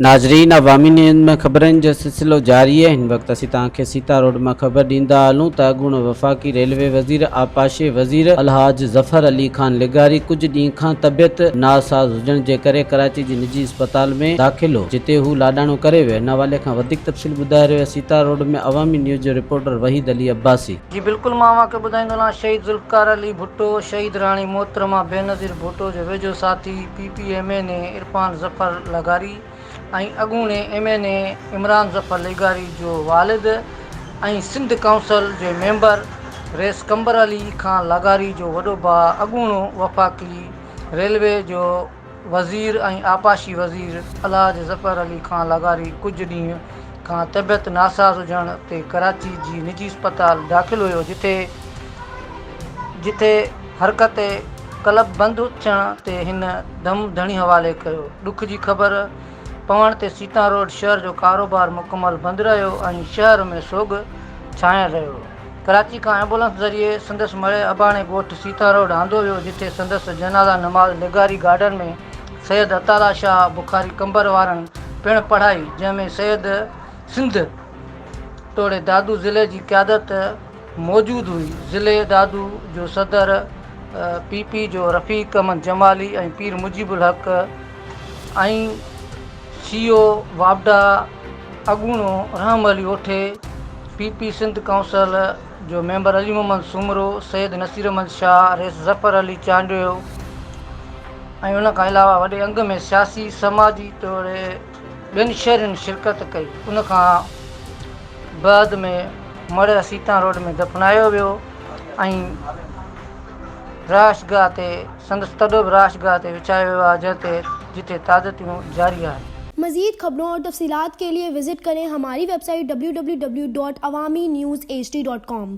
ناظرين عوامي نيوز ۾ خبرن جو سلسلو جاري آهي هن وقت اسين توهان کي سيتا روڊ مان خبر ڏيندا هلون ته اڳوڻو وفاقي ريلوي وزير آبپاشي وزير الحاج ظفر علي خان لغاري ڪجهه ڏينهن کان طبيعت ناساز هجڻ جي ڪري ڪراچي جي نجي اسپتال ۾ داخل هو جتي هو لاڏاڻو ڪري ويو ان حوالي کان وڌيڪ تفصيل ٻڌائي رهيو آهي سيتا روڊ ۾ عوامي نيوز جو رپورٽر وحيد علي عباسي. جي بلڪل مان اوهان کي ٻڌائيندو هلان شهيد ذوالفقار علي ڀٽو شهيد راڻي محترمه بينظير ڀٽو جو ويجهو ساٿي P P M N A Irfan Zafar لغاري ۽ اڳوڻي M N A Imran Zafar لغاري جو والد ۽ سنڌ ڪائونسل جي ميمبر رئيس قمبر علي خان لغاري جو وڏو ڀاء اڳوڻو وفاقي ريلوي جو وزير ۽ آبپاشي وزير الحاج ظفر علي خان لغاري ڪجهه ڏينهن کان طبيعت ناساز هجڻ تي ڪراچي جي نجي اسپتال داخل هيو جتي جتي حرڪت قلب بند ٿيڻ تي هن دم ڌڻي حوالي ڪيو. ڏک جي خبر پوڻ تي سيتان روڊ شهر جو ڪاروبار مڪمل بند رهيو ۽ شهر ۾ سوڳ ڇانيل رهيو. ڪراچي کان ايمبولنس ذريعي سندس مڙهي اباڻي ڳوٺ سيتان روڊ آندو ويو جتي سندس جنازه نماز لغاري گارڊن ۾ سيد عطاالله شاهه بخاري قمبر وارن پڻ پڙهائي جنهن ۾ سيد سنڌ توڙي دادو ضلعي جي قيادت موجود هئي. ضلعي دادو جو صدر پي پي جو رفيق احمد جمالي ۽ پير مجيب الحق ۽ سي او واپڊا اڳوڻو Rahm Ali Othi, P P Sindh council جو ميمبر علي محمد سومرو، سيد نصير احمد شاهه، رئيس ظفر علي چانڊيو ۽ ان کان علاوه وڏي انگ ۾ سياسي، سماجي توڙي ٻين شهرين شرڪت ڪئي. ان کان بعد ۾ مڙهه سيتان روڊ ۾ دفنايو ويو ۽ رهائشگاهه تي سندس تڏو به رهائشگاهه تي وڇايو ويو آهي جنهن تي جتي تعزيتون جاري آهن. مزيد خبرون اور تفصيلات کے لئے وزٽ ڪرين ھماري web site www.awamiNewsHD.com.